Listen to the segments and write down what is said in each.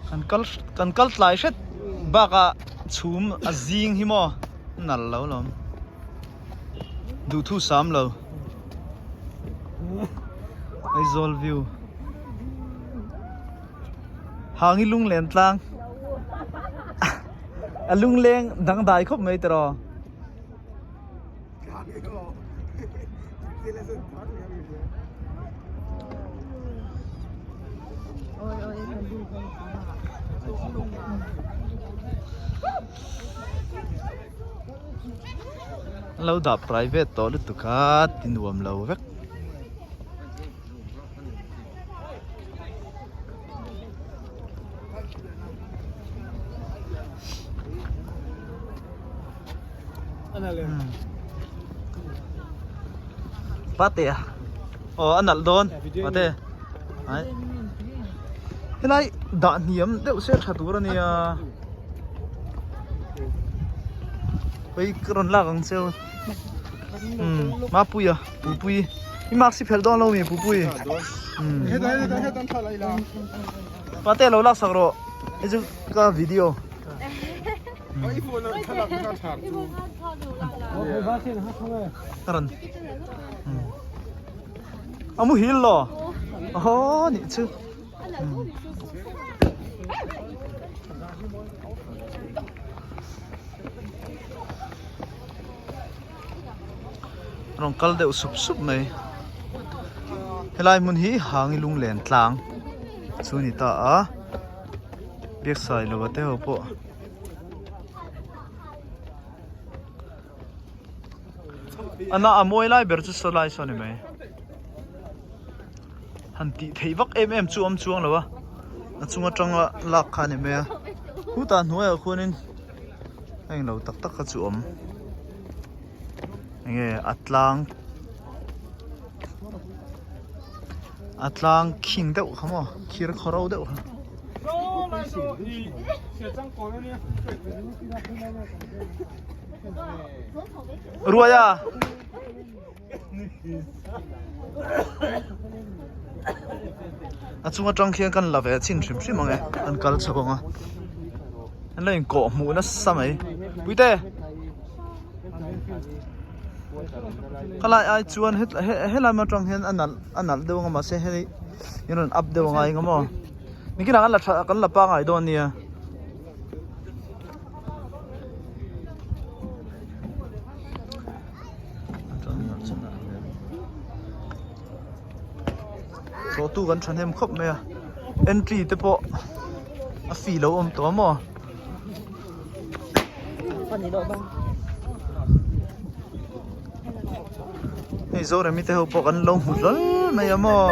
Kan kal kan kal tlai hret bakah chhum a zing hi maw nal lo lawm duhthu sam lo Aizawl view Hangi lunglen tlang a lungleng dangdai khawp mai tiraw. Lo dah private tawh lutuk a ti nuam lo vek. Pate a aw a nalh dawn pate ai helai dah hniam deuh se tha tur ania hei ka rawn lak ang cheu umm mapuia pupui i mask hi phelh dawn lo mi pupui umm pate lo lak sak rawh hei chu ka video. A muhil lo aw nih chu rawn kal deuh sup sup mai helai hmun hi hangi lunglen tlang chu a ni ta a biaksai lova te ho pawh. Ana a mawi lai ber chu saw lai saw a ni mai han tih theih vak em em chu a awm chuang lo a a chung atanga lak kha a ni mai a khutah hnuaiah khuanin a englo tak tak kha chu a awm enge a tlang a tlang khing deuh kha maw khir khaw ro deuh kha. Ruai a a chung atang khian kan la ve chin hrim hrim ang e an kal chho ang a an la inkawh hmuh nasa mai puite khalai ai chuan helai atang hian a nalh a nalh deuh ang a mahse hei in rawn up deuh angai ang maw. Nikinah kan la tha kan la pangai dawn nia. Tlawhtu kan thahnem khawp mai a entry te pawh a fee lo awm tawh a maw. Hei Zoremi te ho pawh kan lo hmu hlawl mai a maw.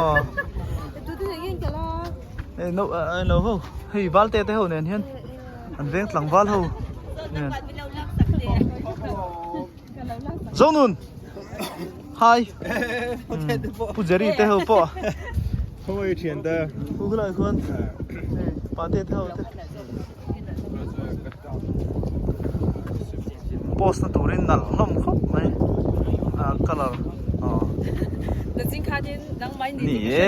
Hei no ah lo ho hei valte te ho nen hian an veng tlangval ho nen Zonun hi Pu Jerry te ho pawh Khawi thian te Pu khulai khuan pate te ho te Post na turin nalh hlawm khawp mai a colour aw ni e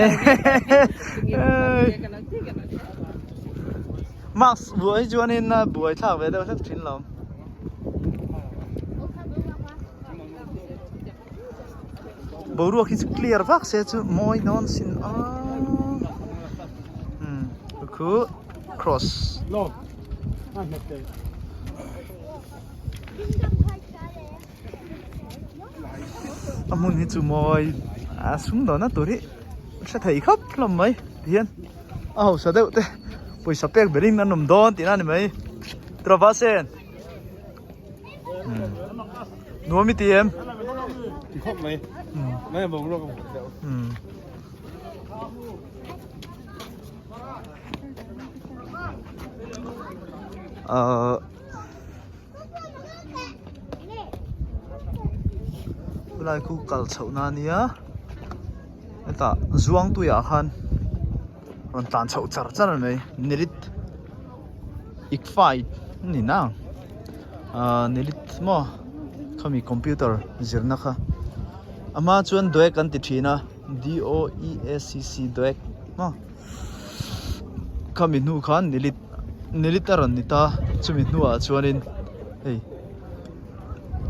mask buai hi chuanin a buai thlak ve deuh hlek thin lo. Boruak hi chu clear vak se chu mawi dawn sin a umm khu cross a hmun hi chu mawi a sum dawhna tur hi hre thei khawp hlawm mai tihian a hausa deuh te pawisa pek berin an awm dawn tihna a ni mai trawva sen. Nuam i ti em? Ti khawp mai. Mai a boruak a hmuh deuh. Ahh Khulai khu kal chhoh na ania hetah Zuangtuiah khan rawn tlan chhoh char char mai Nilit. Ikfai ni na ahh nilit maw khami computer zirna kha a hma chuan doek an ti thin a D O E A C C doek maw. Khami hnu khan nilit nilit a rawn ni ta chumi hnuah chuanin hei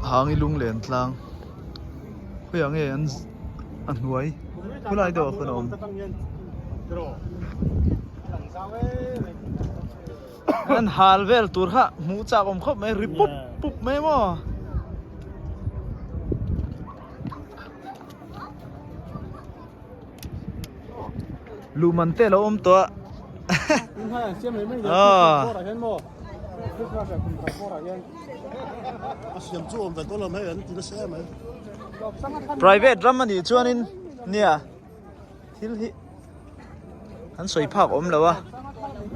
hangi lunglen tlang khawiah nge an a hnuai khulai deuh ah khawn a awm. An hal vel tur kha hmuh chak awm khawp mai ri pup pup mai maw. Luhman te lo awm tawh a. Private ram anih chuanin nia thil hi an sawi phak awm lo a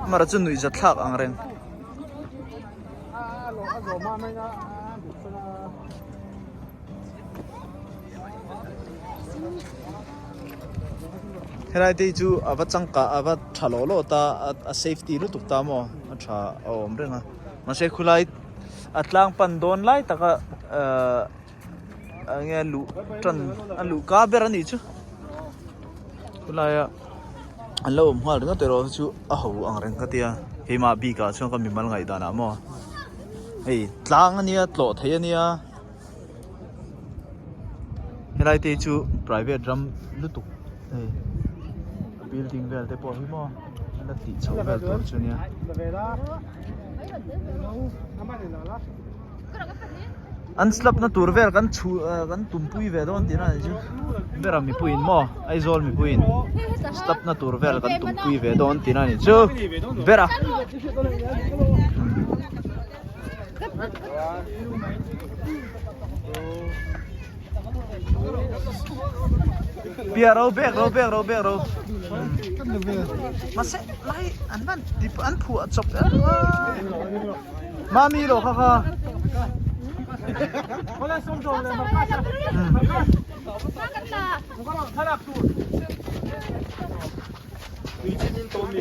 amaherawh chu nuihza thlak ang reng. Helai te hi chu a va changkah a va tha lawh lawh ta a safety lutuk ta maw a tha a awm reng a mahse khulai a tlang pan dawn lai taka ahh eng nge luh tan a luh ka ber a nih chu khulaia an lo awm nghal ringawt erawh chu a ho ang reng ka tia keimah bik ah chuan ka mimal ngaihdan ah maw hei tlang a nia tlawh theih a nia. Helai te chu private ram lutuk hei a building vel te pawh hi maw a la tih chhoh vel tur chu nia. An slap na tur vel kan chhu kan tumpui ve dawn tihna a nih chu bera mipuiin maw Aizawl mipuiin slap na tur vel kan tumpui ve dawn tihna a nih chu bera. Bia ro bek ro bek ro bek ro mahse lai an van tip an phuah chawp mami lo kha kha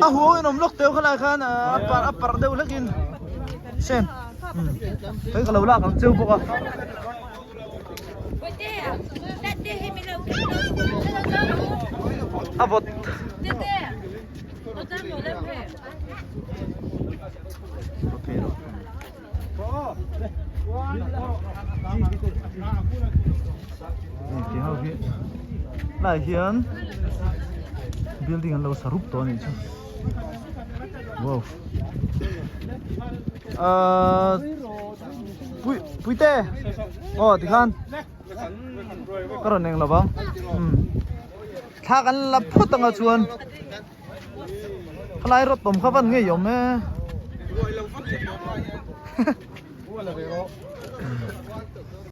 A huau in awm lawk teuh khalai khan a parh a parh deuh hlek in sen hei ka lo lak ang cheu bawk a. A vawt. Lai hian building an lo sa rup tawh a nih chu wow ahh pui puite aw tikhan ka rawn eng lovang thla kan la phawt anga chuan. Khalai rawt awm kha van ngei awm e.